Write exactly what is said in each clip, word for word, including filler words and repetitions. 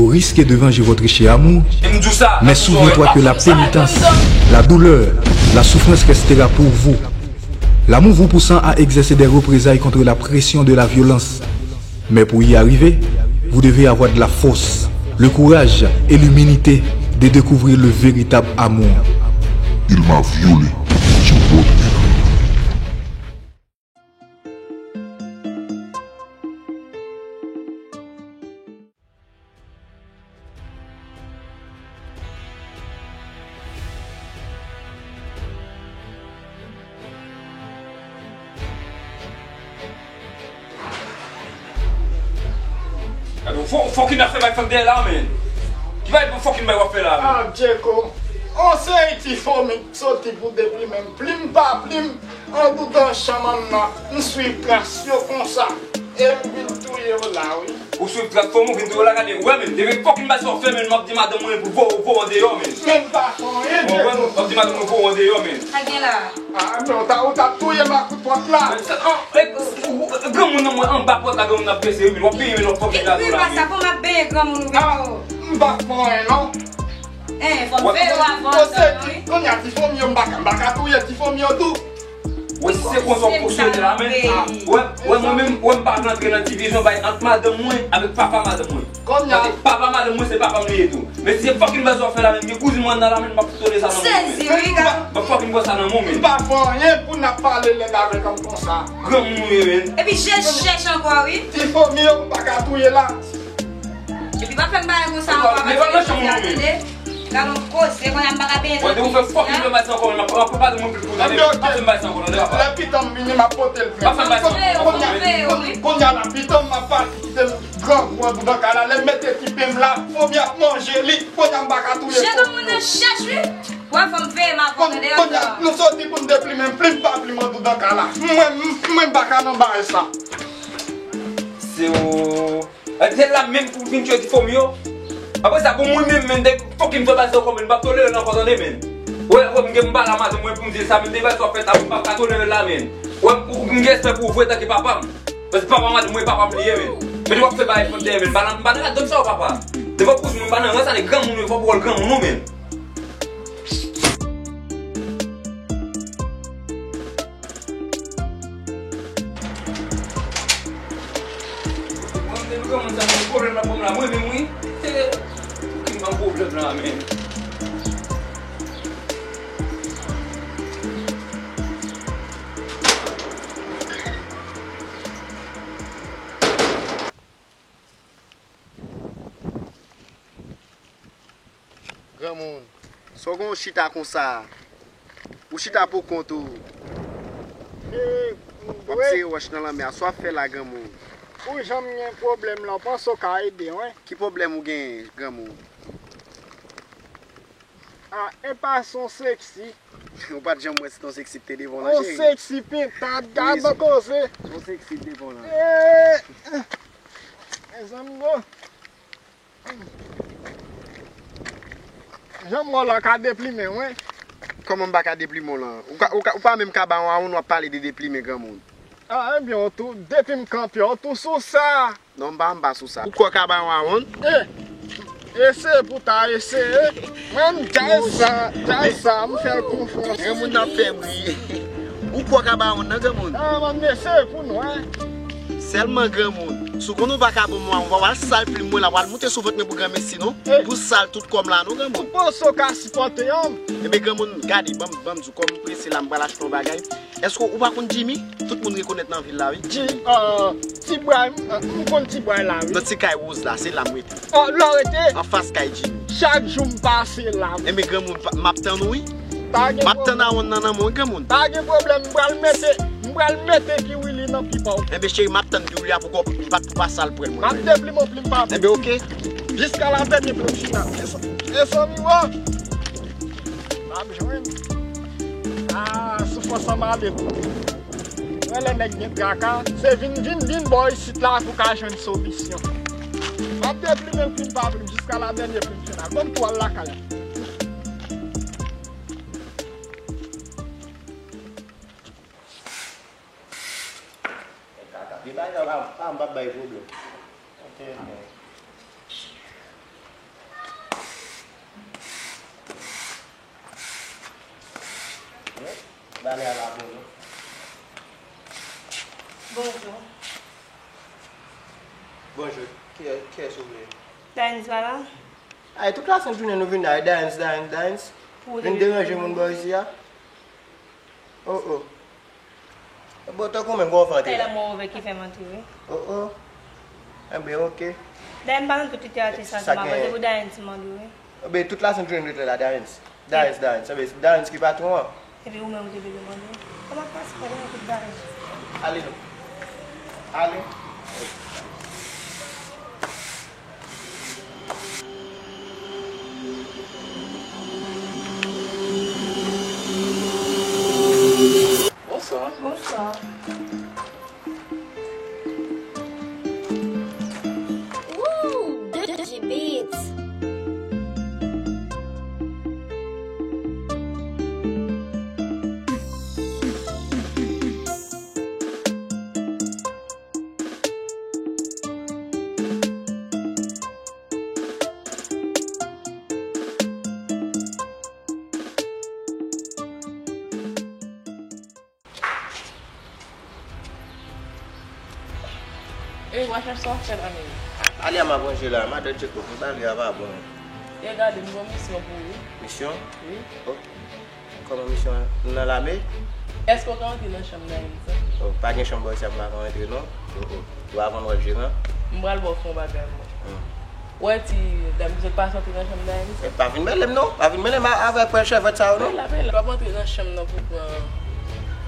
Au risque de venger votre cher amour, mais souviens-toi que la pénitence, la douleur, la souffrance restera pour vous. L'amour vous poussant à exercer des représailles contre la pression de la violence. Mais pour y arriver, vous devez avoir de la force, le courage et l'humilité de découvrir le véritable amour. Il m'a violée sur votre écran. Gade yon fo-, fucking afè bay fanm dèyè la, men. Ki bay fucking bay w ap fè la, men? Ah, Djeko. On seri ti fomi k soti pou deplimen m. Plim pa plim, andoudan chanm an nan, m swiv tras yo konsa. E m vin touye w la, wi. Ou swiv tras fanm ou vin touye w la, gade, ou wè, men. Depi fucking bay sa w fè, men, m ap di madanm mwen pou voye w andeyò, men. Men m pa fè anyen, Djeko. Ou konprann? M ap di madanm mwen voye w andeyò, men. Sa gen la? Ah, men ou ta, ou ta touye m ak kout pòt la. Men sa, an, e, ou, ou, granmoun nan mwen anba pòt la, granmoun ap bese, wi, men w ap benyen, men w ap fòk vin gade w la, men. Sa pou m ap benyen granmoun ou vin. Ah, m pa fè anyen, non. Eh, fò m veye w avan tan, wi. Kounye a, ti fomi yo, m pa ka, m pa ka touye ti fomi yo tou. Wè, si se konsa w posede la, men. Wè, wè, mwen menm, wè, m pa rantre nan divizyon bay ant madanm mwen avèk papa madanm mwen. Kounye a. Paske papa madanm mwen, se papa m li ye tou. Men si se fucking bèz w ap fè la, men, gen kouzin mwen nan la, men, m ap fout tole sa nan men w, men. Sezi, wi, gade. M ap fucking bwè sa nan men w, men. M pa fè anyen pou n ap pale lèd avèk m konsa. Granmoun ou ye, men. Epi je chèch ankò, wi. Ti fomi yo, m pa ka touye la. Epi pa fè m bagay konsa ankò, paske tande. Gade yon koze, kounye a m pa ka benyen. Wè, depi w fè fucking fè m bay sa ankò, men, m ap, m ap pale mwen plis pou tande. Pa fè m bay sa ankò, tande, papa. Lè pitan m vini, m ap pote l. Pa fè m bay sa ankò, non. Kounye a la, pitan m ap pati kite m grangou andoudan kay la. Lè m mete ti pen m la, fomi ap manje li. Kounye a m pa ka touye fomi yo. Granmoun nan chèch, wi. Wè, fò m veye m avan, tande. Kounye a, nou soti pou n deplimen, plim pa plim andoudan kay la. Mwen, mwen m pa ka nan bagay sa. Se ou. E, se la menm pou vin tchwe ti fomi yo. Apre sa, pou mwen menm, men, dèk fucking fè bay sa ankò, men, m p ap tolere l ankò, tande, men. Wè, wè, m gen m pale a madanm mwen pou m di l sa, men, dèk bay sa w ap fè la, m p ap ka tolere l la, men. Wè, m, m gen respè pou ou vre tanke papa m. Paske papa madanm mwen, papa m li ye, men. Men, w ap fè bagay fanm dèyè, men, m pa nan, m pa nan ladann sa, papa. Devan kouzin mwen, m pa nan rans a nèg granmoun, men, fò w pran granmoun ou, men. Mwen, m te granmoun sa, se pwoblèm la, pwoblèm la, mwen menm, wi. Se, ki ban pwoblèm la, men. Granmoun, sa w gen w chita konsa? Ou chita pou kont ou. W ap sere wòch nan lanmè a. Sa w ap fè la, granmoun? Ou janm gen pwoblèm la, w panse w ka ede mwen? Ki pwoblèm ou genyen, granmoun? Ah, e pa se yon seksi. Ou pa t janm wè se t yon seksi k te devan w lan, cheri. Yon seksi pintad, gad yon koze. Se yon seksi k devan w lan. Eh, eh, mezanmi, bon. Jan m wè w la ka deplimen w, wi. Kòman m pa ka deplimen w lan? Ou ka, ou ka, ou pa menm ka ba yon awonn, w ap pale de deplimen, granmoun. Ah, ebyen, w tou, depi m kanpe, w tou sou sa. Non, m pa, m pa sou sa. Ou kwè w ka ba yon awonn? Eh, eseye pou w ta eseye. Mwen, m djay sa, djay sa, m fè l konfyans. Granmoun nan ap fè bri. Ou kwè w ka ba yon nan, granmoun? Ah, m ap eseye pou nou, hein. Sèlman granmoun. Si w konnen w pa ka ban m yon awonn, w al sal plim mwen la, w al moute sou vant mwen pou granmesi, non? Eh. Pou sal tout kò m la, non, granmoun? Ou panse w ka sipòte, an? Ebyen, granmoun, gade, ban m, ban m di w, kòm m prese la, m pral achte yon bagay. Èske ou pa konn Jimmy? Tout moun rekonèt nan vil la, wi. Jimmy, euh, Ti Bray, m, m konn Ti Bray la, wi. Nan ti kay woz la, se la m rete. Oh, la w rete? Anfas kay Jimmy. Chak jou m pase la. Enben, granmoun, pa, m ap tann ou, wi. Pa gen pwoblèm. M ap tann awonn nan nan men w, wi, granmoun. Pa gen pwoblèm, m pral mete, m pral mete piwili nan pipa w. Enben, cheri, m ap tann piwili a pou kò, pou pa, pou pa sal pwèl mwen. M ap deplimen w plim pa plim. Enben, oke. Jiska la dènye plim final. E sa, e sa, mi wè. M ap jwenn. Ah, soufrans an male tou. Mwen lè nèg gen traka, se vin, vin, vin bò isit la pou ka jwenn solisyon. M ap deplimen plim pa plim jiska la dènye plim final. Ban m tou al lakay la. Kaka. Gen bagay la, pa, pa, m p ap bay pwoblèm. Ok, ok. Bagay la pa bon, non. Bonjou. Bonjou. Kiyès, kiyès ou vle? Dines pa la? Ay, tout lasent jounen nou vin la, Dines, Dines, Dines. Vin deranje moun bò isi a. Oh, oh. Bon, tankou menm, gwo fè antre. E la mwen ouvè ki fè m antre, wi. Oh, oh. Enben, oke. Dayè m pa nan tout literati sa, sa m ap pase pou Dayens mande, wi. Enben, tout lasent jounen nou te la, Dayens. Dayens, Dayens. Enben, se Dayens ki patwon an. Epi ou menm ou te vle mande. Kòman pase pa gen tout bagay? Ale non. Ale. Bonswa. Bonswa. Ooh, Digi Beats. E, w a chèche sa w ap fè la menm? Ale a m ap ranje la, madan Djeko, m pale a pa bon. E gade, m gen yon misyon pou ou, wi. Misyon? Wi. Oh. Kòman misyon an? Ou nan lame? Èske w ka antre nan chanm Dayens? Oh, pa gen chanm bò isi a m pa ka antre non. Oh, oh. Ou avan w al jeran? M pral ba w fè yon bagay mwen. Hmm. Ou wè ti dam ki sot pase antre nan chanm Dayens? E pa vin mele m non. Pa vin mele m a- avèk pwèl chèvèt sa yo non. Mele la, mele la. W ap antre nan chanm nan pou pran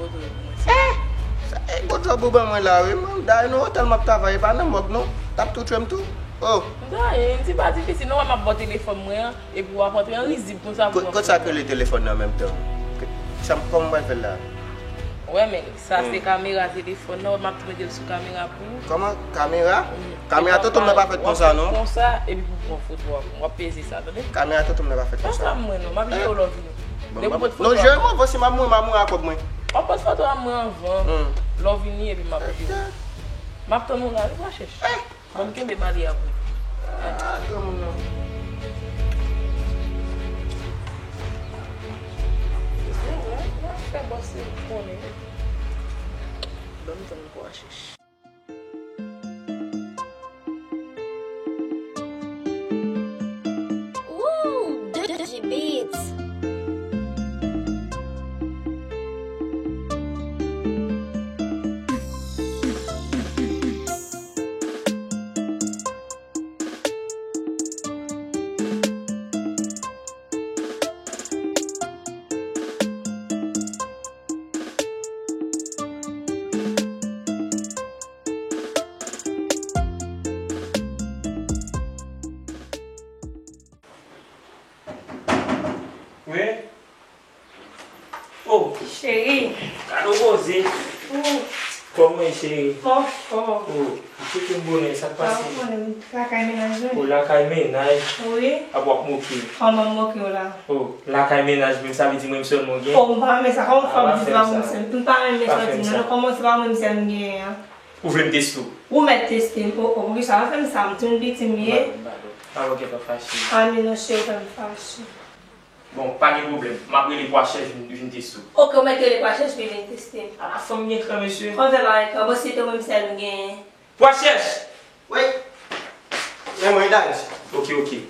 foto pou mwen. Eh! Sa e gwo djòb ou ban mwen la wi. Mwen dayè nan otèl m ap travay, e pa nan mòg non. T ap tou tchwe m tou. Oh! M ta ye, m di pa difisil non, wè m ap ba w telefòn mwen an. Epi w ap antre an rizib konsa pou... Kot sa k rele telefòn nan menm tan? Sa m, kòman m pral fè l la? Wè men, sa se kamera telefòn nan, m ap tou mete l sou kamera pou ou. Kòman? Kamera? Kamera tonton m nan pa fèt konsa non. Konsa, epi pou pran foto a pou mwen. W ap peze sa, tande? Kamera tonton m nan pa fèt konsa. Konsa mwen non, m ap jere w lè w vini. Non, jere m anvan, si m ap mouri, m a mouri ak kòb mwen. W ap pran foto a mwen anvan. Lè w vini, epi m ap jere w. M ap tann ou la, wi, w a chèche. Ban m kenbe mari a pou ou. Ah, granmoun nan. Se vre, m ap fè bòs li konnen. Ban m tann pou a chèche. Ooh, Digi Beats. Wi. Oh. Cheri. Kado poze. Oh. Kòman w ye, cheri? Mwen anfòm. Oh, ou cheke m bonè, sa k pase? Ou konnen, lakay mennaj mwen. Oh, lakay mennaj? Wi. Apa w ap moke? Kòman m moke w la? Oh, lakay mennaj menm, sa vle di mwen menm sèlman w gen? Oh, m pa renmen sa. Kòman w fè ap di se pa mwen menm sèl? M pa renmen sa w di m nan. Kòman se pa mwen menm sèl m genyen an? Ou vle m teste w? Ou mèt teste m. Oh, oh, poukisa w ap fè m sa? M tou piti m ye. Padon, padon. Padon, kèt, pa fache. A men non, cheri, w fè m fache. Bon, pa gen pwoblèm. M ap rele Pwa Chèch vin, vin teste w. Oke, ou mèt rele Pwa Chèch pou l vin teste m. A, fanm gen kran, mesye. Kòman fè pa gen kran? Bon, se te mwen sèl m genyen. Pwa Chèch! Wi. Men mwen, Dayens. Oke, oke.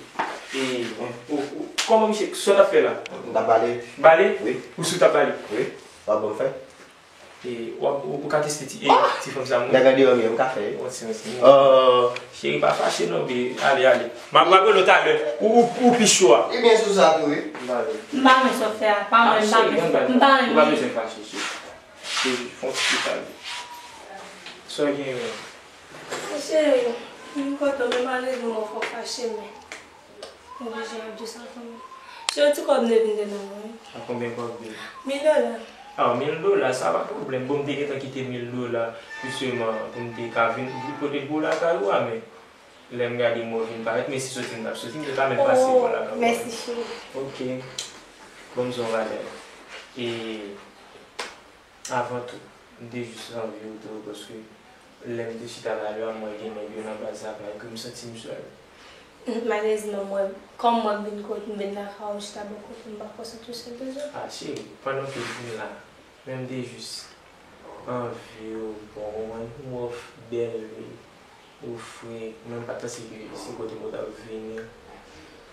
E, ou, ou, kòman misye, sa w t ap fè la? M t ap bale. Bale? Wi. Ou sou t ap bale? Wi. W ap ban m fè? E, w ap, ou, ou ka teste ti, e, ti fanm sa, non? Nèg andeyò m ye, m ka fè. Yon ti, yon ti, non. Oh. Cheri, pa fache, non, be, ale, ale. M ap, m ap rele w talè. Ou, ou, ou pi cho a. Li byen sou sa tou, wi. M pa vle. M pa renmen sa w fè a. Pa mwen, m pa renmen. M pa renmen. Ou pa bezwen fache, cheri. Cheri, fè yon ti pale. Sa w gen, menm? Cheri, m kontan, men malere mwen fè w fache, men. Oblije ap di sa kanmenm. Se yon ti kòb m te vin demann ou, wi. A konbyen kòb li? Mil dola. A, mil dola, sa pa pwoblèm. Bon, m te gentan kite mil dola, jisteman, pou m te ka vin, vin pote l pou w lakay ou a, men lè m gade mwen vin parèt, men si soti m t ap soti, m te ka menm pase bò lakay ou a. Oh, mèsi, cheri. Oke. Bon, m di w yon bagay. E, avan tou, m te jis anvi w tou, paske lè m te chita talè a, m wè gen nèg yo nan baz la, malgre m santi m sèl. Malerezman, mwen, kòm mwen vin kote, m vin lakay ou, m chita bò kote w, m pa kwè w santi w sèl toujou. A, cheri, pandan ke w vin la, Men m te jis anvi w bon, ou konprann, ou ofri bèl vi, ou fre, men m pa t panse ke se kote m t ap vini,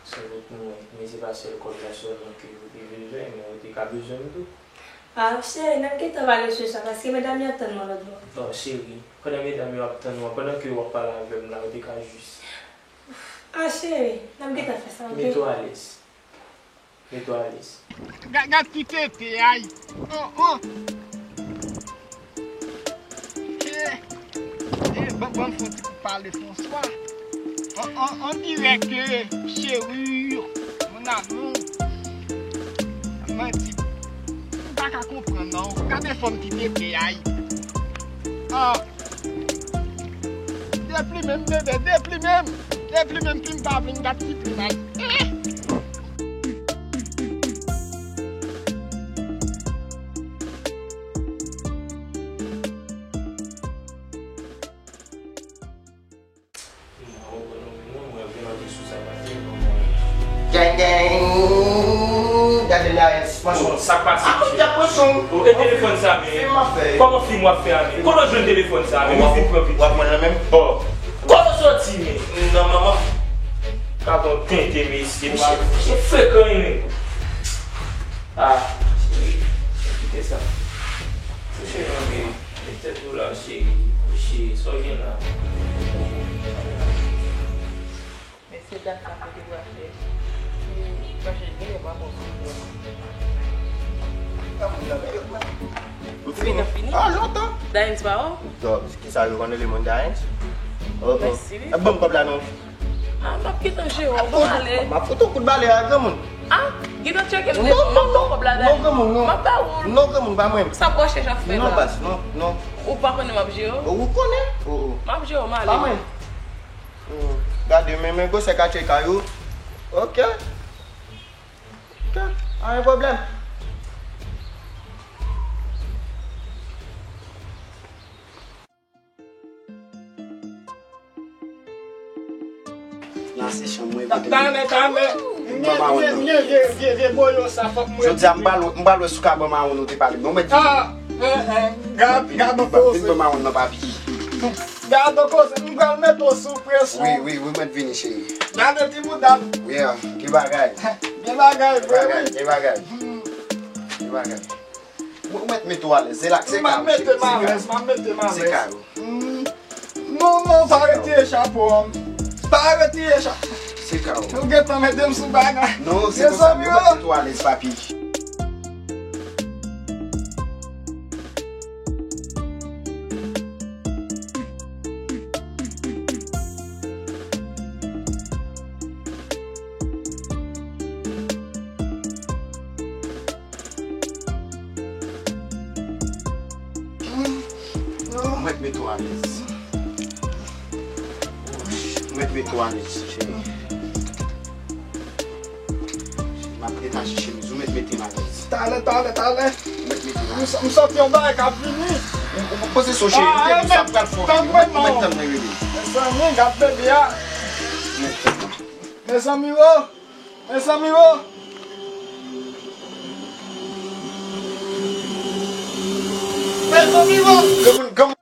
sou wout mwen, men se pa sèl kòb la sèlman ke ou te vin fè, men ou te ka bezwen m tou. Ah, cheri, n ap gentan pale sou sa, paske medam yo ap tann mwen lòt bò. Bon, cheri, pandan medam yo ap tann ou an, pandan ke w ap pale avè m la, ou te ka jis. Ah, cheri, n ap gentan fè sa, ok? Mete w alèz. Mete w alèz. Gad, gad ki tete, ay. Oh, oh. Eh, eh, ban, ban m fè yon ti kout pale François. On, on, on dirait que chéri, mon amour. Manti. M pa ka konprann non. Gade fòm ti tete, ay. Ah. Deplimen m, bebe, deplimen m. Deplimen m, plim pa plim, bat ti plim, ay. Eh! Gang, gang. Gade la, Bon, sa k pase, mesye? Akout y ap pran son. Oh, e telefòn sa, men? Fim m ap fè. Kòman fim w ap fè a, men? Kote w jwenn telefòn sa, men? Mwen fin pran piti. W ap mwen nan menm? Oh. Kote w soti, men? Nan manman. Gad on tenten, mesye. Misye, misye frekan, wi, men. Ah, cheri. Kite sa. Kouche non, men. Met tèt ou la, cheri. Kouche. Sa w gen la? Men se dat la mwen te pral fè. Paske gen lè pa bon sou mwen. M fini. Fini, fini? Ah, lontan. Dayens pa ou? Dò, kisa yo konn rele moun Dayens? Oh, oh. Mèsi, wi. E ban m kòb la non. Ah, m ap kite w jere w, bon ale. M ap fout ou kout bale a granmoun. Ah, gen dòt cheke m devan, m ap ba w kòb la Dayens. Non, granmoun, non. M ap ba ou l. Non, granmoun, pa mwen. Sa bò chèch ap fè la? Non, baz, non, non. Ou pa konnen m ap jere w? Ou konnen? Oh, oh. M ap jere w, m ale. Pa mwen. Hmm, gade, men, men gwosè katye kay ou. Ok. Ok, pa gen pwoblèm. La se chanm mwen kote. Talè, talè. Mwen, mwen, mwen, vye, vye, vye, vye boyo sa, fòk mwen. Jodi a, m pral, m pral wè si w ka ban mawon nou te pale. Bon, mwen di. Ah, eh, eh, gad, gad on koze. Vin ban mawon nan, papi. Gad on koze, m pral mete w sou presyon. Wi, wi, wi, mwen vini, cheri. Gade ti bouda m. Yeah, gen bagay. Gen bagay, vre, wi. Gen bagay, gen bagay. Hmm. Gen bagay. Ou mèt mete w alèz, se la, se kay ou, cheri, se kay ou. M ap mete m alèz, m ap mete m alèz. Se kay ou. Hmm. Non, non, pa retire chapo an. Pa retire chapo. Se kay ou. Nou gentan mete m sou bagay. Non, se konsa, mezanmi, ou mèt mete w alèz, papi. Mwen mete w alèz. Mwen mete w alèz, cheri. M ap detache chemiz ou, mèt mete m alèz. Talè, talè, talè. Mèt mete m alèz. M, m santi yon bagay k ap vini. Ou, ou poze sou cheri, m te di sa pral fò. Ou mèt tann mwen rele. Mezanmi, gad bebe a. Mèt tann mwen. Mezanmi, o. Mezanmi, o. Mezanmi, o. Granmoun, granmoun.